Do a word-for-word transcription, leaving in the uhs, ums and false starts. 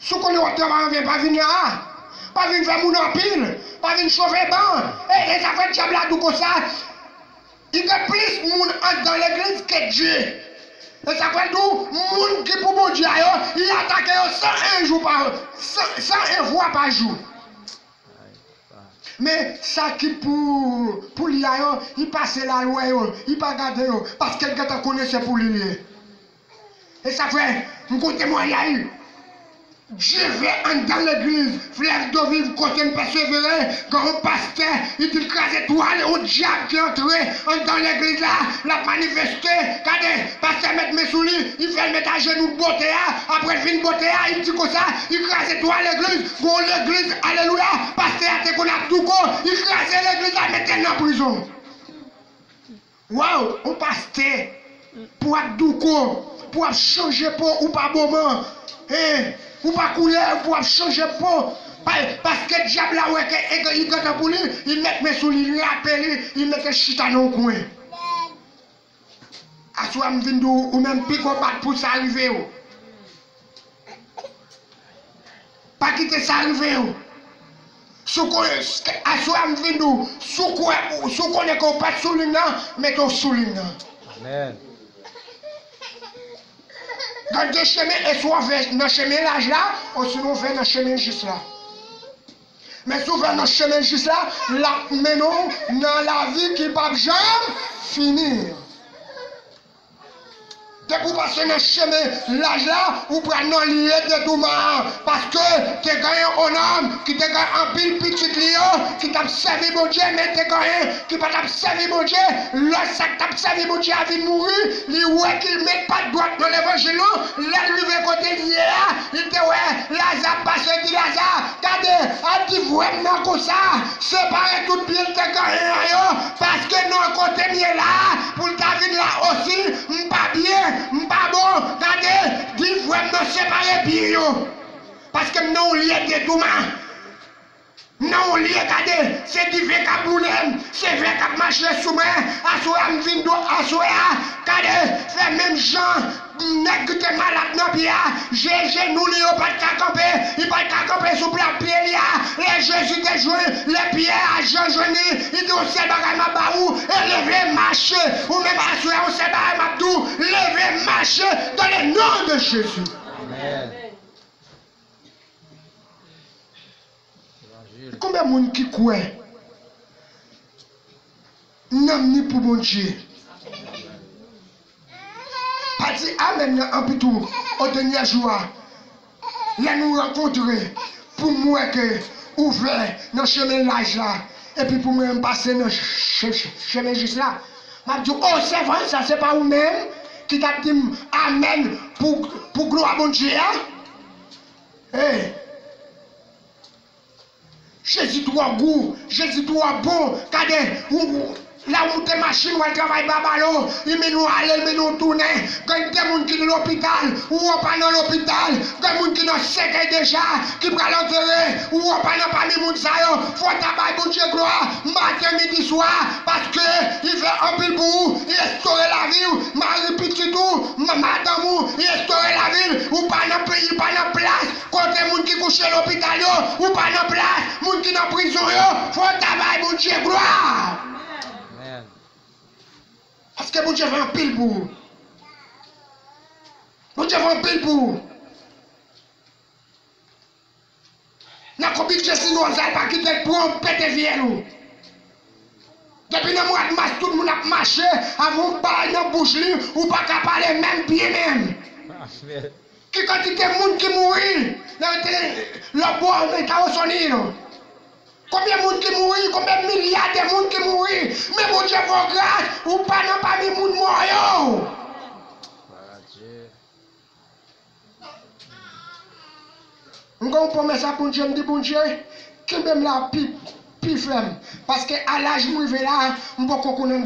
Si w konnen w ap travay anvè, pa vin la a. Pa vin fè moun anpil. Pa vin chofe ban. E, e sa fè dyab la di w konsa. Li gen plis moun anndan legliz ke Dye. E sa fè l di w, moun ki pou Bondye a yo, li atake yo san en jou pa, san, san en fwa pa jou. Men sa ki pou, pou li a yo, li pase la, l wè yo, li pa gade yo, paske l gentan konnen se pou li l ye. E sa fè, m gon temwayaj. Dye vle anndan legliz, Flèv Doviv, kote n pèsevere, gen yon pastè, li di l kraze twa le, yon dyab ki antre anndan legliz la, l ap manifeste. Gade, pastè met men sou li, li fè l met ajenou bote a, apre l fin bote a, li di konsa, li kraze twa legliz, gon legliz, alelouya, pastè a te konn ap douko, li kraze legliz la, mete l nan prizon. Waw, yon pastè, pou ap douko, pou ap chanje po, ou pa bonman, en, ou pa koulè, pou ap chanje po, pa, paske dyab la wè ke e, li gentan pou li, li met men sou li, li rape li, li mete chita nan yon kwen. Aswè a m vin di w, ou menm pi gwo bat pou sa rive w. Pa kite sa rive w. Si w konnen, aswè a m vin di w, si w kwè, si w konnen ke w pa t sou liy nan, mete w sou liy nan. Amèn. Gen de chemen, e si w fè nan chemen laj la, osinon w fè nan chemen jis la. Men si w fè nan chemen jis la, l ap mennen w nan lavi ki p ap janm fini. Depi w pase nan chemen laj la, ou pral nan lye detouman an. Paske te genyen yon nonm ki te gen anpil pitit li yo, ki t ap sèvi Bondye, men te genyen ki pa t ap sèvi Bondye. Lè sa k t ap sèvi Bondye a vin mouri, li wè ke l met pa dwat nan levanjil non. Lè l rive kote l ye a, li te wè Laza ap pase, li di, Laza, gade, al di frè m nan konsa, separe tout byen l te genyen an yo, paske nan kote m ye la, pou l ta vin la osi, m pa byen, m pa bon, gade, di frè m nan separe byen yo, paske m nan yon lye detouman. M nan yon lye, gade, se dife k ap boule m, se vè k ap mache sou mwen. Aswè a, m vin di w, aswè a, gade, fè menm jan nèg ki te malad nan pye a, je-, jenou li yo pa t ka kanpe, li pa t ka kanpe sou pla pye li a. Lè Jezi te jwenn, lè Pyè a jan jwenn li, li di, yon sèl bagay m ap ba ou, e leve, mache. Ou menm aswè a, yon sèl bagay m ap di w, leve, mache, dans le nom de Jésus. Amèn. Konbyen moun ki kwè nanm ni pou Bondye? Pa di amèn nan anpi tou, o dènyè jou a, lè nou rankontre, pou m wè ke ou fè nan chemen laj la, epi pou mwen m pase nan che-, che-, chemen jis la, m ap di w, o, sèvant, sa se pa ou menm ki t ap di m amèn pou, pou glwa Bondye a? Hey! Jezi twò gou, Jezi twò bon. Gade, ou, ou, la ou moute machin, w al travay ba balo, li mennen w ale, li mennen w tounen. Gen de moun ki nan lopital, ou w pa nan lopital. Gen moun ki nan sèkèy deja, ki pral antere, ou w pa nan pami moun sa yo. Fò w ta bay Bondye glwa, maten, midi, swa, paske li fè anpil pou ou, li restore lavi w. Mari pitit ou, ma-, madanm ou, li restore lavi l. Ou pa nan peyi, ou pa nan plas. Kote moun ki kouche lopital yo, ou pa nan plas. Moun ki nan prizon yo, fò w ta bay Bondye glwa. Amèn. Paske Bondye fè anpil pou ou. Bondye fè anpil pou ou. Nan konbidye sinwòz la, pa kite l pran w pete fyèl ou. Depi nan mwa mas, tout moun ap mache, avè yon bay nan bouch li, ou pa ka pale menm byen menm. Amèn. Ki kantite moun ki mouri nan te lòbò Etazini yo? Konbyen moun ki mouri? Konbyen milya de moun ki mouri? Men Bondye fè w gras, ou pa nan pami moun mò yo. Glwa a Dye. M gen yon pwomès ak Bondye, m di, Bondye, kenbe m la pi, pi fèm. Paske a laj m rive la, m poko konnen